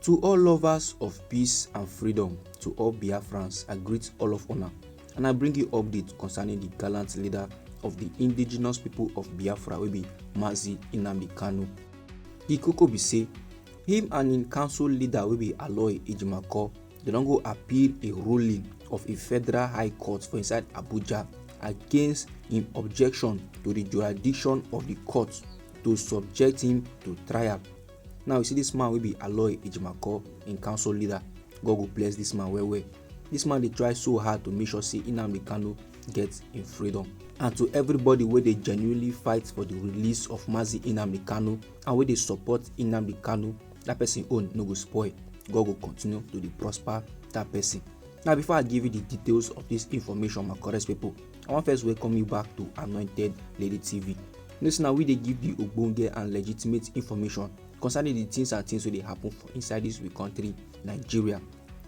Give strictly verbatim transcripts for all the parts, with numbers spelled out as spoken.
To all lovers of peace and freedom, to all Biafrans, I greet all of una, and I bring you update concerning the gallant leader of the indigenous people of Biafra, wey be Mazi Nnamdi Kanu. The koko be say, him and him council leader, wey be Aloy Ejimakor, they don go appeal a ruling of a federal high court for inside Abuja against him objection to the jurisdiction of the court to subject him to trial. Now, you see this man wey be Aloy Ejimakor, him council leader, God go bless this man well well. This man dey try so hard to make sure say Nnamdi Kanu get him freedom. And to everybody wey dey genuinely fight for the release of Mazi Nnamdi Kanu and wey dey support Nnamdi Kanu, that person own no go spoil. God go continue to dey prosper that person. Now, before I give you the details of this information, my correct people, I wan first welcome you back to Anointed Lady T V. This na we dey give the ogbonge and legitimate information concerning the things and things wey dey happen for inside this we country, Nigeria.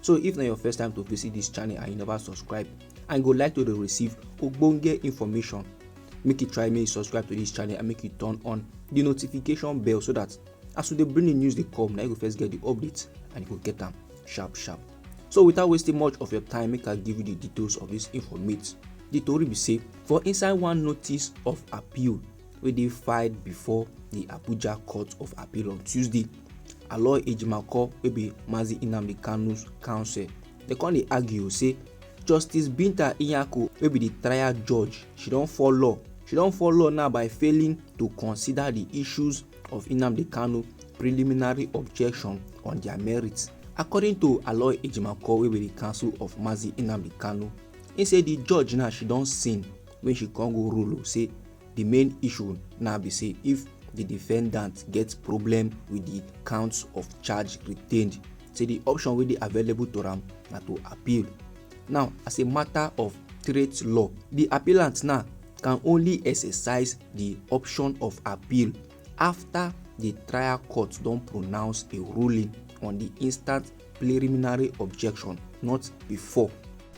So if na your first time to visit this channel and you never subscribe and you go like to dey receive ogbonge information, make you try make you subscribe to this channel and make you turn on the notification bell, so that as we dey bring the news dey come, na you go first get the update and you go get am sharp sharp. So without wasting much of your time, make I give you the details of this informate. The tori be say, for inside one notice of appeal wey dey filed before the Abuja Court of Appeal on Tuesday, Aloy Ejimakor, wey be Mazi Nnamdi Kanu's counsel, they come dey argue say Justice Binta Nyako, wey be the trial judge, she don fall law. She don fall law now by failing to consider the issues of Nnamdi Kanu preliminary objection on their merits. According to Aloy Ejimakor, wey be the counsel of Mazi Nnamdi Kanu, he say the judge now, she don sin when she come go rule o, say the main issue now be say if the defendant get problem with the counts of charge retained, say the option wey dey available to am na to appeal. Now, as a matter of straight law, the appellant now can only exercise the option of appeal after the trial court don pronounce a ruling on the instant preliminary objection, not before.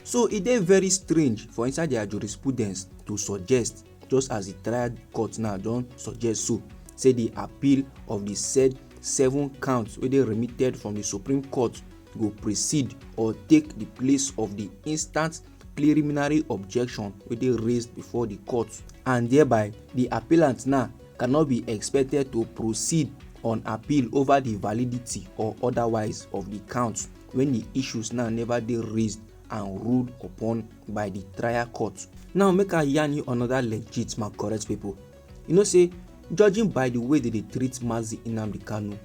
So e dey very strange for inside their jurisprudence to suggest, just as the trial court now don suggest so, say the appeal of the said seven counts wey dey remitted from the Supreme Court go precede or take the place of the instant preliminary objection wey dey raised before the court, and thereby the appellant now cannot be expected to proceed on appeal over the validity or otherwise of the counts when the issues now never dey raised and ruled upon by the trial court. Now, make I yarn you another legit, my correct people. You know say, judging by the way they dey treat Mazi Nnamdi Kanu,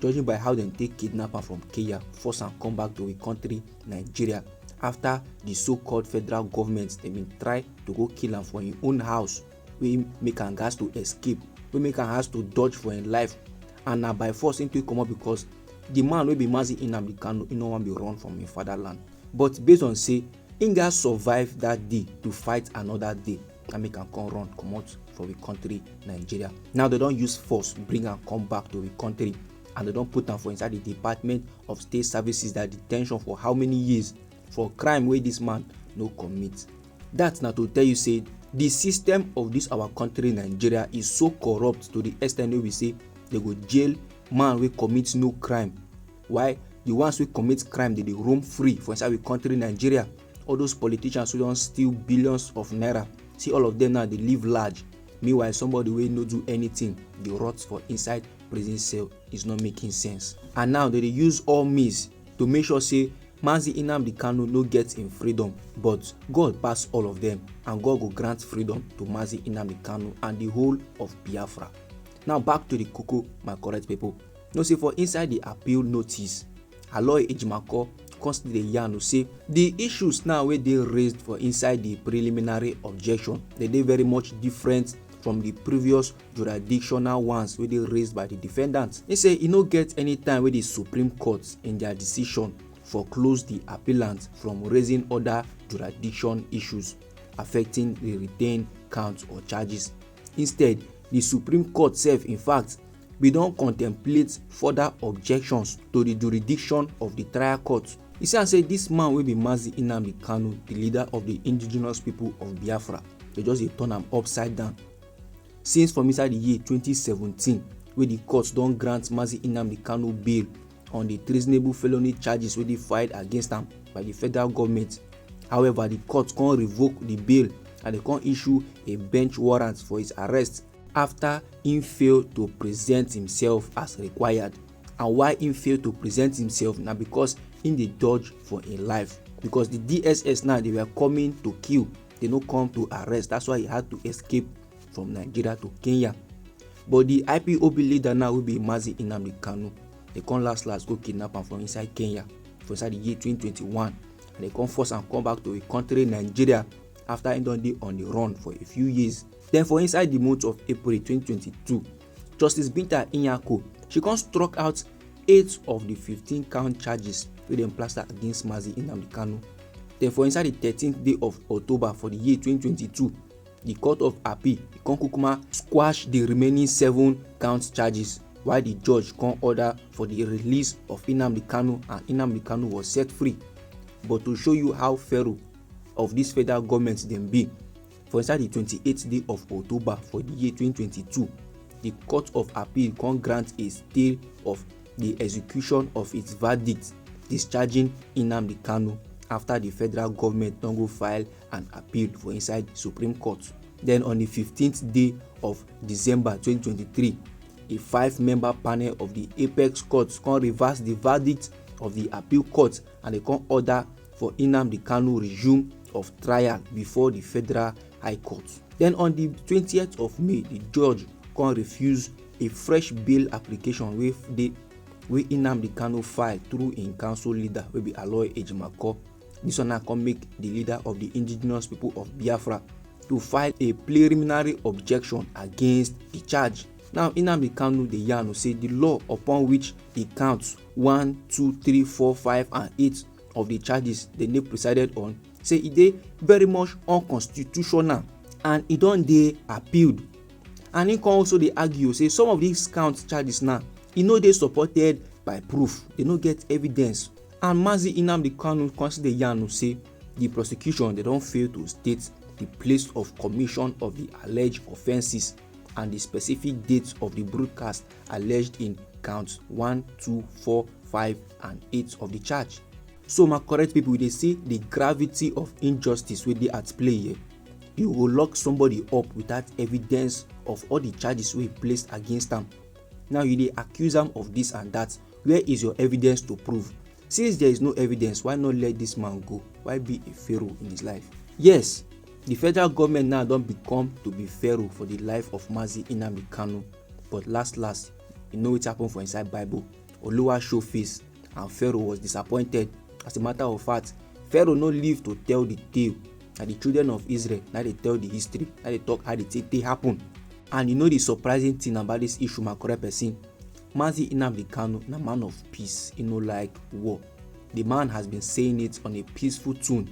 judging by how dem take kidnap am from Kenya, force am come back to him country, Nigeria, after the so-called federal government, they been try to go kill am for him own house, wey make am gas to escape, wey make am has to dodge for him life, and na by force him take comot, because the man wey be Mazi Nnamdi Kanu, he no wan be run from him fatherland. But based on say him gas survive that day to fight another day, na make am come run comot for we country, Nigeria. Now they don use force bring am come back to we country, and they don put am for inside the Department of State Services, that detention for how many years for crime wey this man no commit. That na to tell you say the system of this our country, Nigeria, is so corrupt to the extent wey we say they go jail man wey commit no crime, while the ones wey commit crime, they dey roam free for inside we country, Nigeria. All those politicians who don steal billions of naira, see all of them now, they live large. Meanwhile, somebody wey no do anything dey rot for inside prison cell. Is not making sense. And now they dey use all means to make sure say Mazi Nnamdi Kanu no get him freedom, but God pass all of them, and God go grant freedom to Mazi Nnamdi Kanu and the whole of Biafra. Now, back to the koko, my correct people. Know say for inside the appeal notice, Aloy Ejimakor come still dey yarn o say the issues now wey dey raised for inside the preliminary objection, they dey very much different from the previous jurisdictional ones wey dey raised by the defendant. He say e no get any time wey the Supreme Court in their decision foreclose the appellant from raising other jurisdiction issues affecting the retained counts or charges. Instead, the Supreme Court sef, in fact, bin don contemplate further objections to the jurisdiction of the trial court. He say, say this man wey be Mazi Nnamdi Kanu, the leader of the indigenous people of Biafra, they just dey turn am upside down. Since from inside the year twenty seventeen, wey the court don grant Mazi Nnamdi Kanu bail on the treasonable felony charges wey dey filed against am by the federal government. However, the court come revoke the bail and they come issue a bench warrant for his arrest after he failed to present himself as required. And why he failed to present himself na because he dey dodge for im life, because the D S S now, they were coming to kill, they no come to arrest. That's why he had to escape from Nigeria to Kenya. But the I P O B leader now wey be Mazi Nnamdi Kanu, they come last last go kidnap am from inside Kenya for inside the year twenty twenty-one, and they come force am come back to a country, Nigeria, after he don dey on the run for a few years. Then for inside the month of April twenty twenty-two, Justice Binta Nyako, she come struck out eight of the fifteen count charges wey dem plaster against Mazi Nnamdi Kanu. Then for inside the thirteenth day of October for the year twenty twenty-two, the Court of Appeal, e come kukuma squash the remaining seven count charges, while the judge come order for the release of Nnamdi Kanu, and Nnamdi Kanu was set free. But to show you how feral of this federal government dem be, for inside the twenty-eighth day of October for the year twenty twenty-two, the Court of Appeal come grant a stay of the execution of its verdict discharging Nnamdi Kanu after the federal government don go file an appeal for inside Supreme Court. Then on the fifteenth day of December twenty twenty-three, a five-member panel of the Apex Court come reverse the verdict of the appeal court, and they come order for Nnamdi Kanu resume of trial before the Federal High Court. Then on the twentieth of May, the judge come refuse a fresh bail application wey dey, wey Nnamdi Kanu file through im counsel leader wey be Aloy Ejimakor. This one now come make the leader of the indigenous people of Biafra to file a preliminary objection against the charge. Now, Nnamdi Kanu dey yarn say the law upon which the counts one, two, three, four, five, and eight of the charges dem dey presided on, say e dey very much unconstitutional and e don dey appealed. And he come also dey argue say some of these count charges now, e no dey supported by proof, they no get evidence. And Mazi Nnamdi Kanu come still dey yarn say the prosecution, they don fail to state the place of commission of the alleged offences and the specific dates of the broadcast alleged in counts one, two, four, five, and eight of the charge. So, my correct people, we dey see the gravity of injustice wey dey at play here. You go lock somebody up without evidence of all the charges wey placed against am. Now you dey accuse am of this and that. Where is your evidence to prove? Since there is no evidence, why not let this man go? Why be a pharaoh in his life? Yes, the federal government now don become to be pharaoh for the life of Mazi Nnamdi Kanu. But last last, you know wetin happen for inside Bible? Oluwa show face and Pharaoh was disappointed. As a matter of fact, Pharaoh no live to tell the tale. Na the children of Israel na dey tell the history, na dey talk how the thing take happen. And you know the surprising thing about this issue, my correct person? Mazi Nnamdi Kanu na man of peace, he no like war. The man has been saying it on a peaceful tone.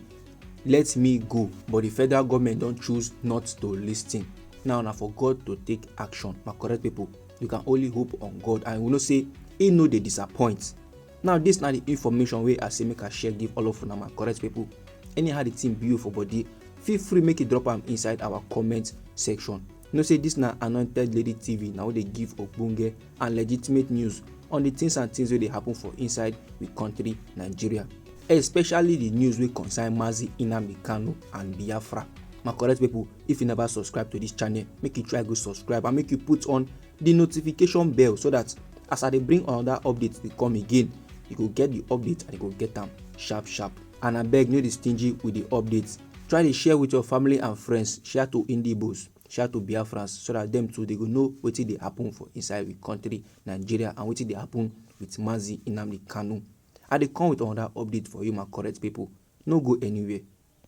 Let me go, but the federal government don choose not to listen. Now na for God to take action, my correct people. You can only hope on God, and we know say he no dey disappoint. Now this na the information wey I say make I share give all of una, my correct people. Anyhow the thing be you for body, feel free make you drop am inside our comment section. You know say this na Anointed Lady T V, na we dey give ogbonge and legitimate news on the things and things wey dey happen for inside we country, Nigeria, especially the news wey concern Mazi Nnamdi Kanu and Biafra. My correct people, if you never subscribe to this channel, make you try go subscribe and make you put on the notification bell so that as I dey bring another update dey come again, you go get the update and you go get am sharp sharp. And abeg, no dey stingy with the updates. Try dey share with your family and friends, share to Indigbos, share to Biafrans, so that dem too dey go know wetin dey happen for inside we country, Nigeria, and wetin dey happen with Mazi Nnamdi Kanu. I dey come with another update for you, my correct people. No go anywhere.